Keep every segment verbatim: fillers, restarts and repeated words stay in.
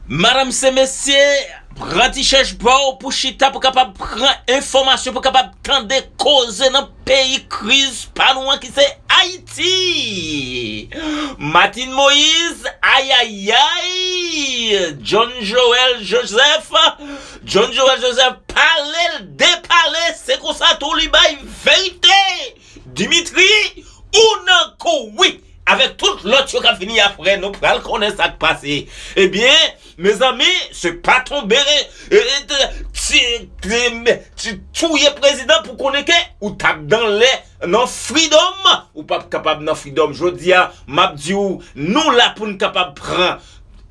Madanm se mesye, pran ti chèch pa w pou chita pou kapab pran enfòmasyon, pou kapab tande koze nan peyi kriz pa nou an ki se Ayiti. Martine Moïse, ayayay, John Joël Joseph, John Joël Joseph pale l depale, se konsa tou li bay verite. Dimitri, ou nan kouri avèk tout lòt yo k ap vini apre, nou pral konnen sa k pase. Ebyen, mezanmi, se pa tonbe, e, e, ti, ti, ti touye prezidan pou konnen ke ou t ap dan lè nan freedom, ou p ap kapab nan freedom. Jodi a, m ap di w, nou la pou n kapab pran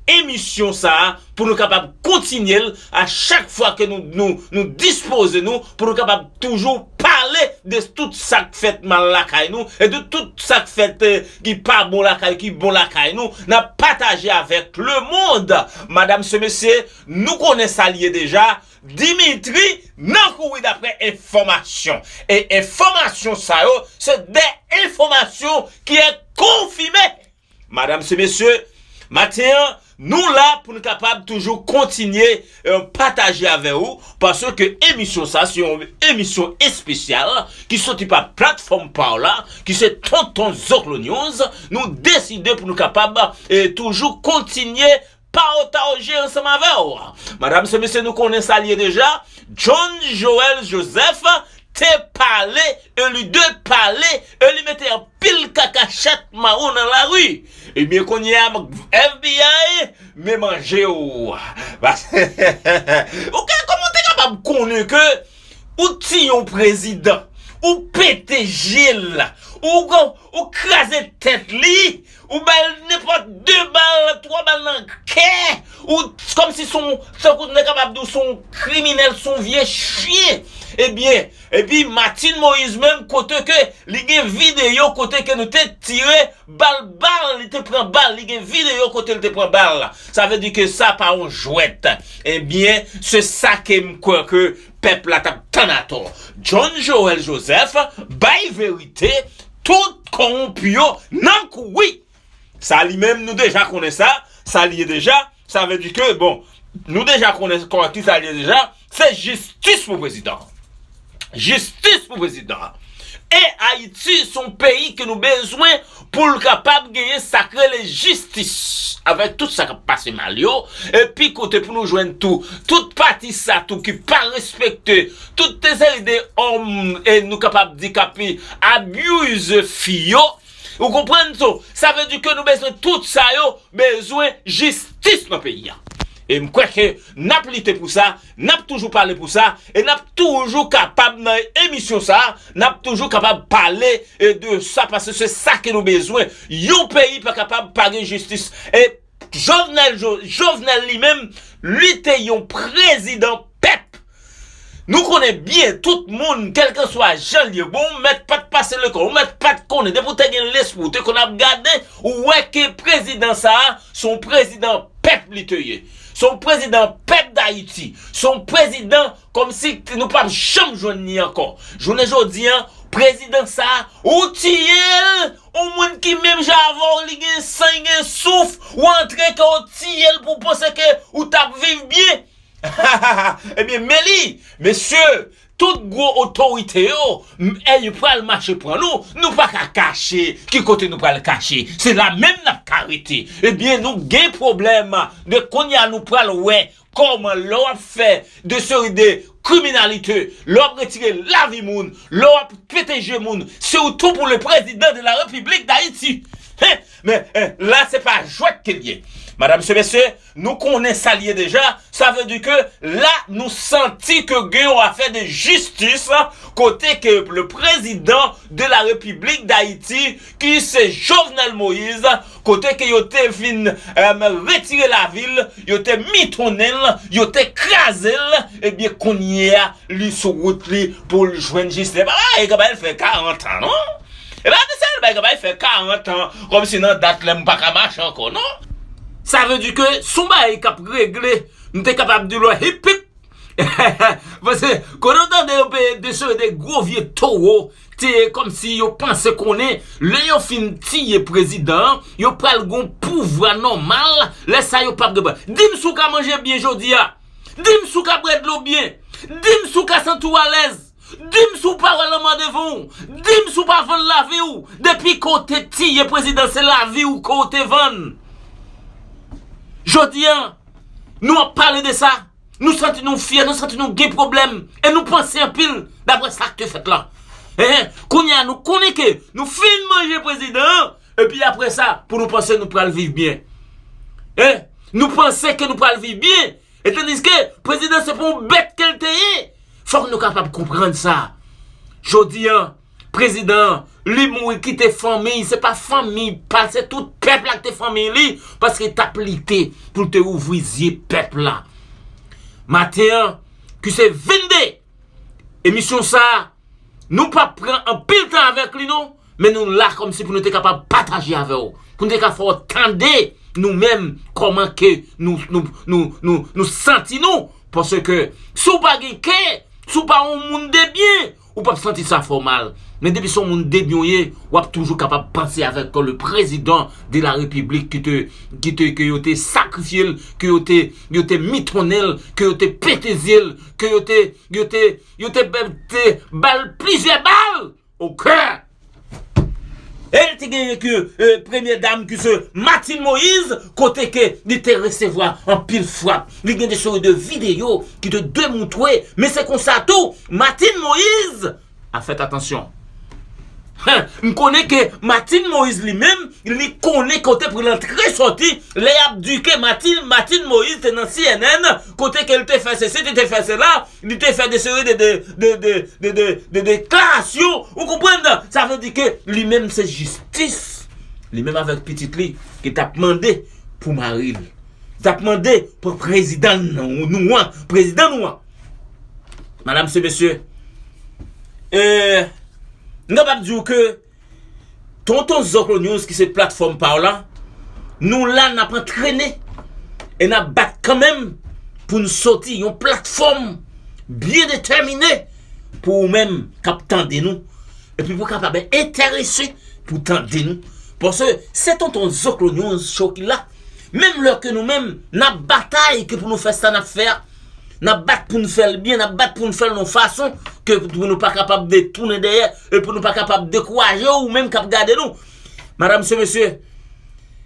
emisyon sa a, pou nou kapab kontinye l a chak fwa ke nou, nou, nou dispoze nou, pou nou kapab toujou pale de tout sa k fèt mal lakay nou, e de tout sa k fèt, eh, ki pa bon lakay, ki bon lakay nou, n ap pataje avèk lemonn. Madanm se mesye, nou konnen sa l ye deja, Dimitri nan kouri dapre enfòmasyon. E enfòmasyon sa yo, se de enfòmasyon ki e konfime. Madanm se mesye, maten an, nou la pou nou kapab toujou kontinye, eh, pataje avè ou, paske emisyon sa se yon emisyon espesyal ki soti pa platfòm pa w la, ki se Tonton Zoklo News. Nou deside pou nou kapab, eh, toujou kontinye pataje ansanm avè w. Madanm se mesye, nou konnen sa l ye deja. John Joël Joseph te pale, e li depale, e li mete anpil kakachèt mawon nan lari. Ebyen, kounye a, F B I, men manje w. Paske, ou ka, kòman w te kapab konnen ke ou tiye yon prezidan, ou pete je l, ou, ou kraze tèt li, ou ba l nenpòt de bal, twa bal nan kè, ou kòmsi se yon, tankou nou te kapab di w se yon kriminèl, se yon vye chen. Ebyen, epi Martine Moïse menm, kote ke li gen videyo kote ke nou te tire bal, bal, li te pran bal, li gen videyo kote li te pran bal. Sa vle di ke sa pa yon jwèt. Ebyen, se sa ke m kwè ke pèp la t ap tann atò. John Joël Joseph bay verite, tout kowonpi yo nan kouri. Sa li menm, nou deja konnen sa, sa li ye deja. Sa vle di ke, bon, nou deja konnen kò ki sa li ye deja, se jistis pou prezidan. Jistis pou prezidan. E Ayiti se yon peyi ke nou bezwen pou l kapab genyen sa k rele jistis. Avèk tout sa k ap pase mal yo, epi kote pou nou jwenn tou, tout pati sa tou ki pa respekte, tout te seri de òm, e nou kapab di k ap abuse fi yo. Ou konprann tou? Sa vle di ke nou bezwen tout sa yo, bezwen jistis nan peyi a. E m kwè ke n ap lite pou sa, n ap toujou pale pou sa, e n ap toujou kapab nan emisyon sa, n ap toujou kapab pale, e, de sa, paske se sa ke nou bezwen. Yon peyi pa kapab pa gen jistis. E Jovenel, Jo-, Jovenel li menm, li te yon prezidan pèp. Nou konnen byen, tout moun, kèlkanswa jan l ye, bon, ou mèt pa t pase lekòl, ou mèt pa t konnen, depi w te gen lespri, ou te konn ap gade, ou wè ke prezidan sa a, se yon prezidan pèp li te ye. Se yon prezidan pèp Dayiti. Se yon prezidan kòmsi nou p ap janm jwenn li ankò. Jounen jodi a, prezidan sa a, ou tiye l, yon moun ki menm jan avè w, li gen san, li gen souf, ou antre kè w tiye l pou w panse ke ou t ap viv byen. Ebyen, men li, mesye, tout gwo otorite yo, m, e yo pral mache pran nou, nou pa ka kache, ki kote nou pral kache? Se la menm n ap ka rete. Ebyen, nou gen pwoblèm, de kounye a nou pral wè kòman lè w ap fè de seri de kriminalite, lè w ap retire lavi moun, lè w ap pete je moun, se ou tou pou le président de la République d'Haïti. Hein? Men, eh, la, se pa jwèt ke l ye. Madanm, se mesye, nou konnen sa l ye deja. Sa vle di ke la, nou santi ke gen yon afè de jistis kote ke le président de la République d'Haïti, ki se Jovenel Moïse, kote ke yo te vin, eh, retire lavi l, yo te mitonnen l, yo te kraze l, ebyen, kounye a, li sou wout li pou l jwenn jistis. E pa bagay k ap fè karant an, non. E pa de sa, bagay k ap fè karant an, kòmsi nan dat lè m pa ka mache ankò, non. Sa vle di ke s on bagay k ap regle, m te kapab di l wè hip hip. Paske, kote w tande yon pe-, de seri de gwo vye towo te kòmsi yo panse konnen lè yo fin tiye prezidan an, yo pral gon pouvwa nòmal, lè sa yo p ap gen pwoblèm. Di m si w ka manje byen jodi a. Di m si w ka bwè dlo byen. Di m si w ka santi w alèz. Di m si w pa wè lanmò devan w. Di m si w pa vann lavi w. Depi ke w te tiye prezidan, se lavi w ke w te vann. Jodi a, nou ap pale de sa. Nou santi nou fyè, nou santi nou gen pwoblèm. E nou panse anpil daprè sa k te fèt la. Enhen, kounye a nou konnen ke nou fin manje prezidan an, epi apre sa, pou nou panse nou pral viv byen. Hein? Nou panse ke nou pral viv byen. E tandiske prezidan se pa yon bèt ke l te ye. Fòk nou kapab konprann sa. Jodi a, prezidan an, li mouri kite fanmi, se pa fanmi pa l, se tout pèp la ki te fanmi li, paske l t ap lite pou l te ouvri zye pèp la. Maten an, ki se vennde, emisyon sa a, nou p ap pran anpil tan avèk li non, men nou la kòmsi pou nou te kapab pataje avè w, pou nou te ka fè w tande nou menm kòman ke nou, nou, nou, nou, nou santi nou, paske si w pa gen kè, si w pa yon moun de byen, ou p ap santi sa fè w mal. Men depi se yon moun de byen w ye, w ap toujou kapab panse avèk le président de la République ki te, ki te, ke yo te sakrifye l, ke yo te, yo te mitonnen l, ke yo te pete zye l, ke yo te, yo te, yo te, te ba l plizyè bal o kè. E l te genyen ke, eh, premye dam ki se Martine Moïse, kote ke li te resevwa anpil frap. Li gen de seri de videyo ki te demontre, men se konsa tou, Martine Moïse a fèt atansyon. Hen, m konnen ke Martine Moïse li menm, li konnen kote pou l antre sòti, lè y ap di ke Martine, Martine Moïse te nan C N N, kote ke l te fè sesi, li te fè sela, li te fè de seri de, de, de, de, de, de, de deklarasyon, ou konprann? Sa vle di ke li menm se jistis, li menm avèk pitit li, ki t ap mande pou mari l. T ap mande pou prezidan nou, nou an, prezidan nou an. Madam se mesye, eh, m kapab di w ke Tonton Zoklo News ki se platfòm pa w la, nou la n ap antrene e n ap bat kanmenm pou n soti yon platfòm byen detèmine pou ou menm k ap tande nou epi pou w kapab enterese pou tande nou. Paske se Tonton Zoklo News Show ki la. Menm lè ke nou menm, n ap batay ke pou nou fè sa n ap fè a, n ap bat pou n fè l byen, n ap bat pou n fè l nan yon fason ke pou nou pa kapab detounen dèyè, e pou nou pa kapab dekouraje ou menm k ap gade nou. Madam se mesye,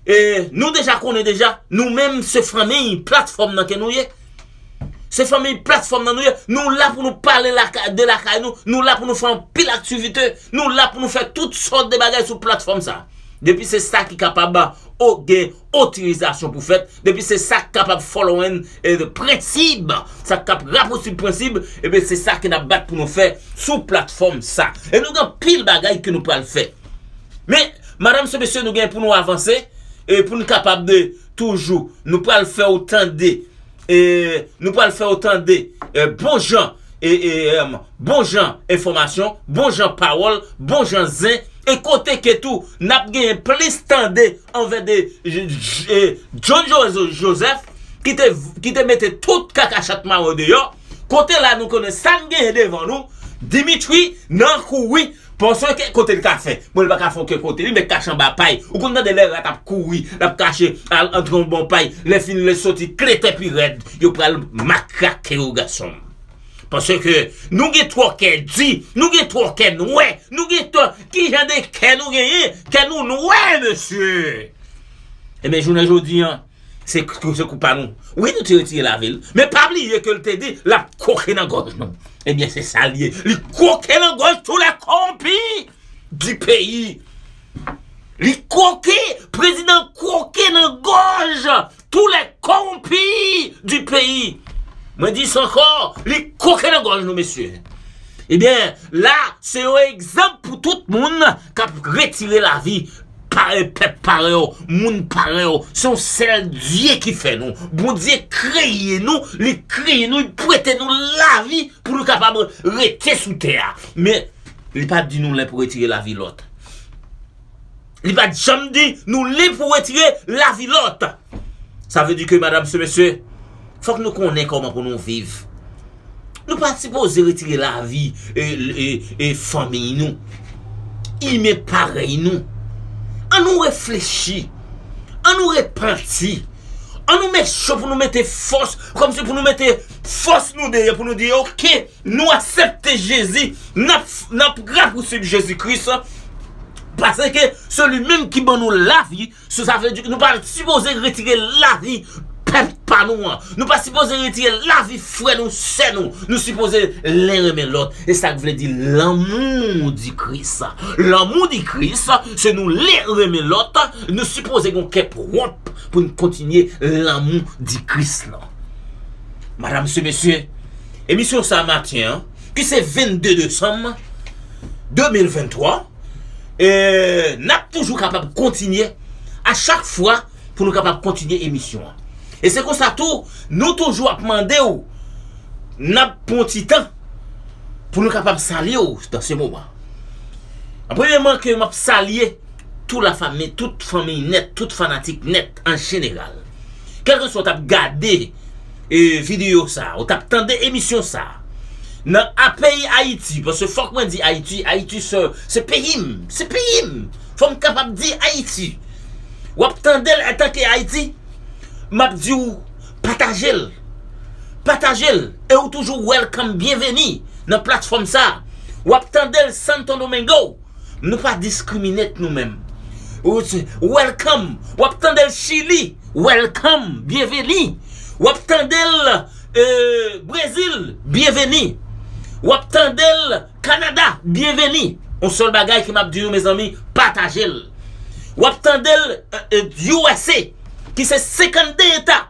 e nou deja konnen deja, nou menm se fanmi platfòm nan ke nou ye. Se fanmi platfòm nan nou ye. Nou la pou nou pale laka-, de lakay nou. Nou la pou nou fè anpil aktivite. Nou la pou nou fè tout sòt de bagay sou platfòm sa. Depi se sa ki kapab o-, gen otorizasyon pou fèt, depi se sa k kapab followen, e, prensib, sa k ap rapwosi prensib, ebyen se sa ke n ap bat pou nou fè sou platfòm sa. E nou gen anpil bagay ke nou pral fè. Men, madam se mesye, nou gen pou nou avanse, e pou nou kapab de toujou, nou pral fè w tande, e nou pral fè w tande, e, bon jan, e, e, em, bon jan enfòmasyon, bon jan pawòl, bon jan zen, e kote ke tou n ap genyen plis tande anvè de J-, J-, e, John Jo-, Joseph ki te, ki te mete tout kakachat mawon deyò. Kote la nou konnen sa n genyen devan nou, Dimitri nan kouri, paske kote l ka fè? Bon, li pa ka fè okenn kote, li mèt kache anba pay. Ou konn tande lè rat ap kouri, l ap kache, al antre yon bon pay, lè fini lè soti, klete pi rèd, yo pral matrake yo gason m. Paske nou gen twò kè di, nou gen twò kè nwè, nou gen twò, ki jan de kè nou genyen? Kè nou nwè, mesye. Ebyen, jounen jodi an, se, se kou pa nou. Wi, nou te retire lavi l. Men pa bliye ke l te di, l ap kwoke nan gòj nou. Ebyen, se sa l ye. Li kwoke nan gòj tous les corrompus du pays. Li kwoke, prezidan kwoke nan gòj tous les corrompus du pays. Mwen di sa ankò, li kwoke nan gòj nou, mesye. Ebyen, la, se yon egzanp pou tout moun k ap retire lavi pa-, pèp parèy w, moun parèy w. Se yon sèl Dye ki fè nou. Bondye kreye nou, li kreye nou, li prete nou lavi pou nou kapab rete sou tè a. Men, li pa di nou lè pou retire lavi lòt. Li pa t janm di nou li pou retire lavi lòt. Sa vle di ke, madam se mesye, fòk nou konnen kòman pou nou viv. Nou pa sipoze retire lavi, e, e, e fanmiy nou. imen parèy nou. Ann nou reflechi. Ann nou repanti. Ann nou mete cho pou nou mete fòs, kòmsi pou nou mete fòs nou deyò, pou nou di, oke, nou aksepte Jezi, n ap, n ap rapouswiv Jezi Kris, paske se li menm ki ban nou lavi, so sa vle di ke nou pa sipoze retire lavi pèp pa nou an. Nou pa sipoze retire lavi frè nou, sè nou. Nou sipoze len renmen lòt. E sa k vle di lanmou di Kris. Lanmou di Kris, se nou len renmen lòt. Nou sipoze gen yon kè pwòp pou n kontinye lanmou di Kris lan. Madam, se mesye, emisyon sa maten an, ki se vennde desanm de mil venntwa, e, n ap toujou kapab kontinye a chak fwa pou nou kapab kontinye emisyon an. E se konsa tou, nou toujou ap mande w, n ap pran ti tan pou nou kapab salye w nan se moman. An premyeman, ke m ap salye tout la fami, tout fanmi nèt, tout fanatik nèt an jeneral. Kèlkeswa w t ap gade e, videyo sa, ou t ap tande emisyon sa, nan a peyi Ayiti, paske fòk mwen di Ayiti, Ayiti se, se peyi m, se peyi m. Fò m kapab di Ayiti. W ap tande l antanke Ayiti, m ap di w, pataje l. Pataje l. E ou toujou welcome, byenveni nan platfòm sa. W ap tande l Santo Domingo. Nou pa discriminate nou menm. Ou se, welcome. W ap tande l Chili. Welcome. Byenveni. W ap tande l, e, Brezil. Byenveni. W ap tande l Kanada. Byenveni. Yon sèl bagay ke m ap di nou, mezanmi, pataje l. W ap tande l, e, e, U S A, ki se senkannde eta.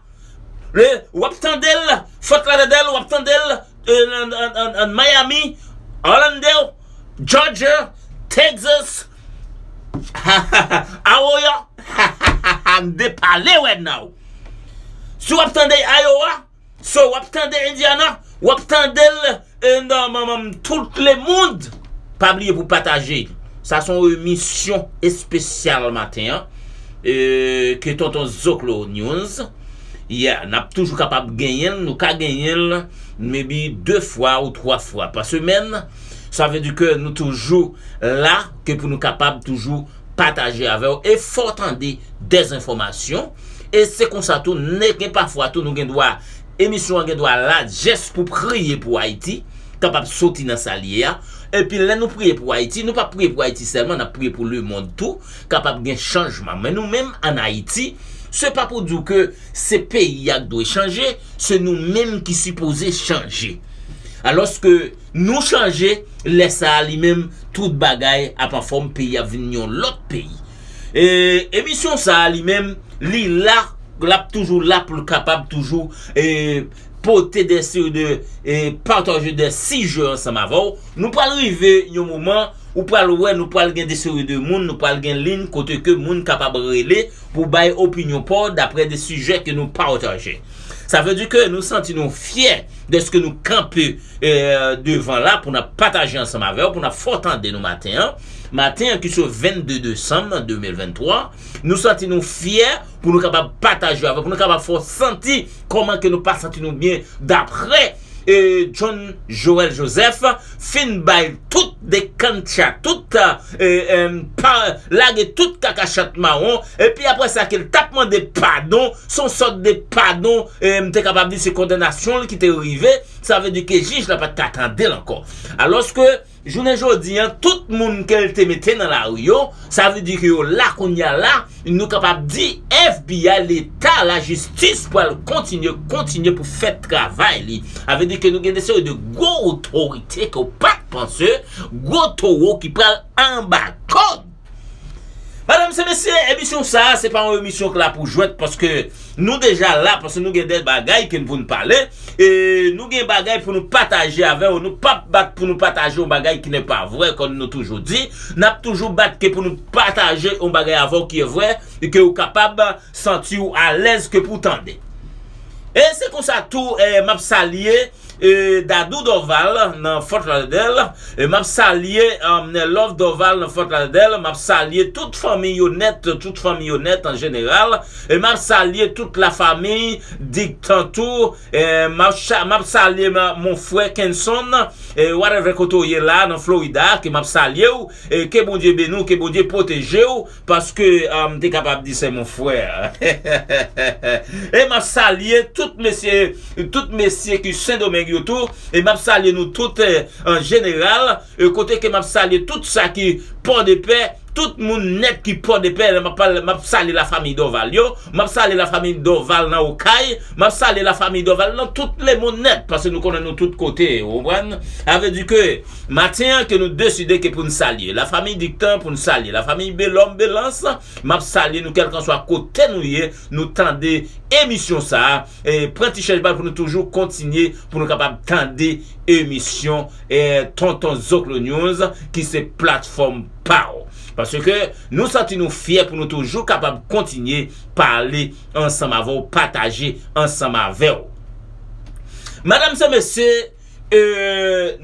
Le, w ap tande l Fort Lauderdale, w ap tande l, e, nan, nan, nan, nan Miami, Orlando, Georgia, Texas, Arroyo, m depale right now. Si w ap tande Iowa, so w ap tande Indiana, w ap tande l, e, nan, nan, nan tout le monde. Pa bliye pou pataje. Sa se yon emisyon espesyal maten an, e, ke Tonton Zoklo News. Yeah, n ap toujou kapab genyen l, nou ka genyen l, maybe de fwa ou twa fwa pa semèn. Sa vle di ke nou toujou la, ke pou nou kapab toujou pataje avè w. E fò tande dèzenfòmasyon. E se konsa tou, n gen pafwa tou, nou gen dwa, emisyon an gen dwa la, jès pou priye pou Ayiti, kapab soti nan sa l ye a. Epi lè nou priye pou Ayiti, nou pa priye pou Ayiti sèlman, n ap priye pou lemonn tou, kapab gen chanjman. Men nou menm, ann Ayiti, se pa pou di w ke se peyi a k dwe chanje, se nou menm ki sipoze chanje. Alòske nou chanje, lè sa a li menm, tout bagay ap anfòm, peyi a ap vin yon lòt peyi. E, emisyon sa a li menm, li la, l ap toujou la pou l kapab toujou, e, pote de seri de, e, pataje de sijè ansanm avè w. Nou pral rive yon moman, ou pral wè, nou pral gen de seri de moun, nou pral gen liy kote ke moun kapab rele pou bay opinyon pa w daprè de sijè ke nou pataje. Sa vle di ke nou santi nou fyè dèske nou kanpe, e, devan la pou n ap pataje ansanm avè w, pou n ap fè w tande nou maten an. Maten an ki se vennde desanm de mil venntwa, nou santi nou fyè pou nou kapab pataje avè w, pou nou kapab fè w santi kòman ke nou pa santi nou byen daprè, e, John Joël Joseph fin bay tout dekantcha, tout, e, e, pa, lage tout kaka chat mawon, epi apre sa ke l t ap mande padon, se yon sòt de padon, e, m te kapab di se kondanasyon l ki te rive, sa vle di ke jij la pa t ka tande l ankò. Alòske, jounen jodi an, tout moun ke l te mete nan lari yo, sa vle di ke yo la kounye a la, nou kapab di F B I, Leta, lajistis pral kontinye, kontinye pou fè travay li. Sa vle di ke nou gen de seri de gwo otorite ke w pa t panse, gwo towo ki pral anba kòd. Madanm e mesye, emisyon sa a, se pa yon emisyon k la pou jwèt, paske nou deja la, paske nou gen de bagay ke n pou n pale, e nou gen bagay pou nou pataje avè w, nou p ap bat pou nou pataje yon bagay ki ne pa vrè, kòm nou toujou di, n ap toujou bat ke pou nou pataje yon bagay avè w ki vrè, e ke ou kapab santi w alèz ke pou w tande. E se konsa tou, e, m ap salye, e, Dadou Dorval nan Fort Lauderdale. E m ap salye, um, Love Dorval nan Fort Lauderdale. M ap salye tout fanmi yo nèt, tout fanmi yo nèt an jeneral. E m ap salye tout lafanmi Diktan tou. E m ap cha-, m ap salye ma-, mon frè Kenson, e, whatever kote w ye la nan Florida, ke m ap salye w. E ke Bondye beni w, ke Bondye pwoteje w, paske, um, m te kapab di se mon frè. E m ap salye tout mesye, tout mesye ki Sendomeng yo tou, e m ap salye nou tout, e, an jeneral, e kote ke m ap salye tout sa ki Pòdepè, tout moun nèt ki Pòdepè, m ap pale, m ap salye lafanmi Dorval yo, m ap salye lafanmi Dorval nan Okay, m ap salye lafanmi Dorval nan tout lemonn nèt, paske nou konnen nou tout kote, ou konprann? Sa vle di ke maten an ke nou deside ke pou n salye lafanmi Diktan, pou n salye lafanmi Belòm Belans, m ap salye nou kèlkanswa kote nou ye, nou tande emisyon sa a, e pran ti chèch bal pou nou toujou kontinye, pou nou kapab tande emisyon, e, Tonton Zoklo News, ki se platfòm pa w. Paske nou santi nou fyè pou nou toujou kapab kontinye pale ansanm avè w, pataje ansanm avè w. Madanm e mesye, e,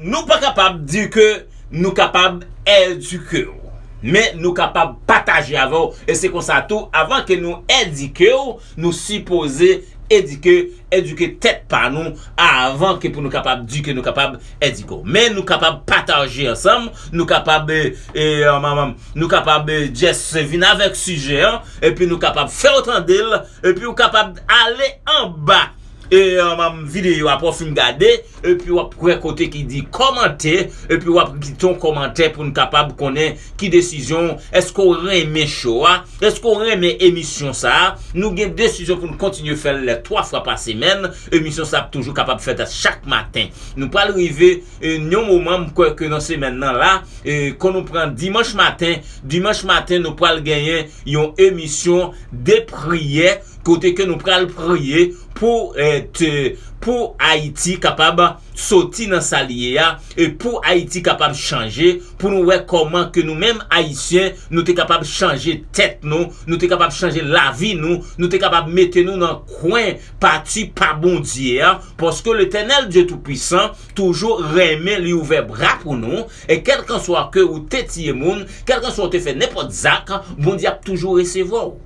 nou pa kapab di ke nou kapab edike w, men nou kapab pataje avè w. E se konsa tou, avan ke nou edike w, nou sipoze edike, edike tèt pa nou avan ke pou nou kapab di ke nou kapab edike w. Men nou kapab pataje ansanm, nou kapab, e, e, um, um, um, nou kapab, e, just vin avèk sijè an, epi nou kapab fè w tande l, epi w kapab ale anba, e, um, um, videyo a pou w fin gade, epi w ap wè kote ki di kòmante, epi w ap kite yon kòmantè pou n kapab konnen ki desizyon, èske w renmen show a, èske w renmen emisyon sa a. Nou gen desizyon pou n kontinye fè l lè twa fwa pa semèn. Emisyon sa ap toujou kapab fèt a chak maten. Nou pral rive, e, yon moman, m kwè ke nan semèn nan la, e, kon nou pran dimanch maten, dimanch maten nou pral genyen yon emisyon de priyè, kote ke nou pral priye pou, e, te, pou Ayiti kapab soti nan sa li ye a, e pou Ayiti kapab chanje, pou nou wè kòman ke nou menm Ayisyen, nou te kapab chanje tèt nou, nou te kapab chanje lavi nou, nou te kapab mete nou nan kwen pati pa Bondye a, paske Letènèl Dye Toupisan toujou renmen li ouvè bra pou nou, e kèlkanswa ke ou te tiye moun, kèlkanswa ou te fè nenpòt zak, Bondye ap toujou resevwa w.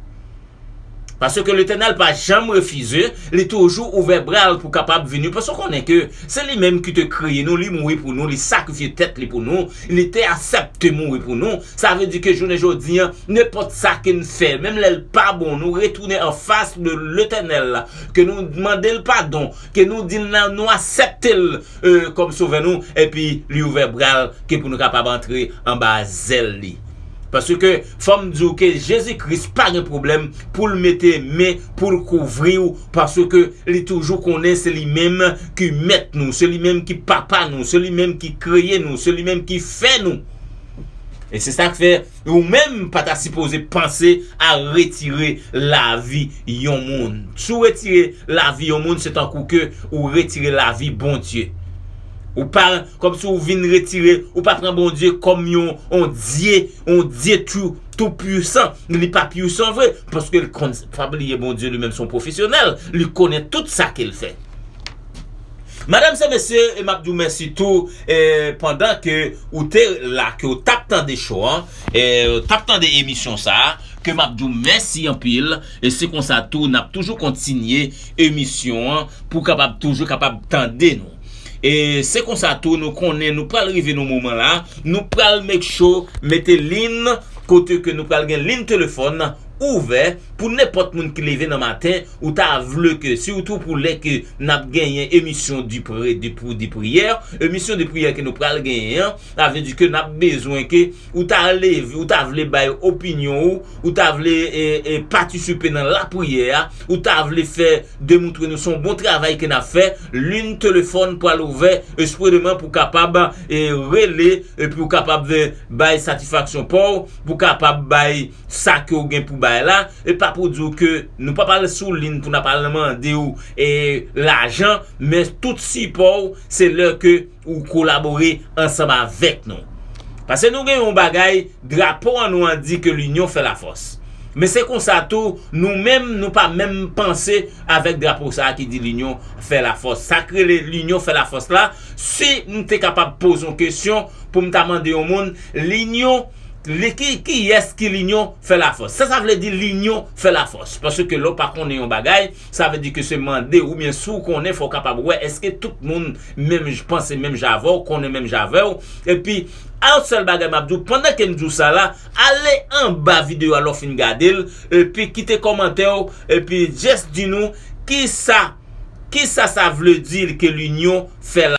Paske Letènèl pa janm refize, li toujou ouvè bra l pou kapab vini. Paske w konnen ke se li menm ki te kreye nou, li mouri pou nou, li sakrifye tèt li pou nou, li te aksepte mouri pou nou. Sa vle di ke jounen jodi an, nenpòt sa ke n fè, menm lè l pa bon, nou retounen anfas de Letènèl, ke nou mande l padon, ke nou di l nan, nou aksepte l, e, kòm sovè nou, epi li ouvè bra l ke pou nou kapab antre anba zèl li. Paske fò m di w ke Jezi Kris pa gen pwoblèm pou l mete men pou l kouvri w, paske li toujou konnen se li menm ki mèt nou, se li menm ki papa nou, se li menm ki kreye nou, se li menm ki fè nou. E se sa k fè ou menm pa ta sipoze panse a retire lavi yon moun. Si w retire lavi yon moun, se tankou ke ou retire lavi Bondye. Ou pa, kòmsi ou vin retire, ou pa pran Bondye kòm yon, yon Dye, yon Dye tou, tou pwisan. Li pa pwisan vre, paske l konn, pa bliye Bondye li menm se yon pwofesyonèl, li konnen tout sa ke l fè. Madanm e mesye, e m ap di w mèsi tou, e, pandan ke ou te la, ke w t ap tande show an, e, w t ap tande emisyon sa a, ke m ap di w mèsi anpil, e se konsa tou, n ap toujou kontinye emisyon an pou w kapab toujou kapab tande nou. E se konsa tou, nou konnen nou pral rive nan moman la, nou pral make sure mete liy kote ke nou pral gen liy telefòn ouvè pou nenpòt moun ki leve nan maten, ou ta vle ke, sitou pou lè ke n ap genyen emisyon di pri-, di pri-, di priyè, emisyon di priyè ke nou pral genyen an, sa vle di ke n ap bezwen ke ou ta leve, ou ta vle bay opinyon ou, ou ta vle, e, e, patisipe nan lapriyè a, ou ta vle fè demontre nou se yon bon travay ke n ap fè, liy telefòn pral ouvè espreman pou kapab, e, rele, epi ou kapab, e, bay satisfaksyon pa w, pou kapab bay sa ke w gen pou bay la, e pa pou di w ke nou p ap al sou liy pou n ap al mande w, e, lajan, men tout sipò w, se lè ke ou kolabore ansanm avèk nou. Paske nou gen yon bagay, drapo an nou an di ke l'union fait la force. Men se konsa tou, nou menm, nou pa menm panse avèk drapo sa a ki di linyon fè lafòs. Sa k rele linyon fè lafòs la, si m te kapab poze yon kesyon pou m ta mande yon moun, linyon, li, ki, kiyès ki linyon fè lafòs? Sa, sa vle di linyon fè lafòs. Paske lè w pa konnen yon bagay, sa vle di ke se mande oubyen si w konnen, fò w kapab wè èske tout moun menm j-, panse menm jan avè w, konnen menm jan avè w. Epi, yon sèl bagay m ap di w, pandan ke m di w sa la, ale anba videyo a lè w fin gade l, epi kite kòmantè w, epi just di nou kisa, kisa sa vle di ke linyon fè la.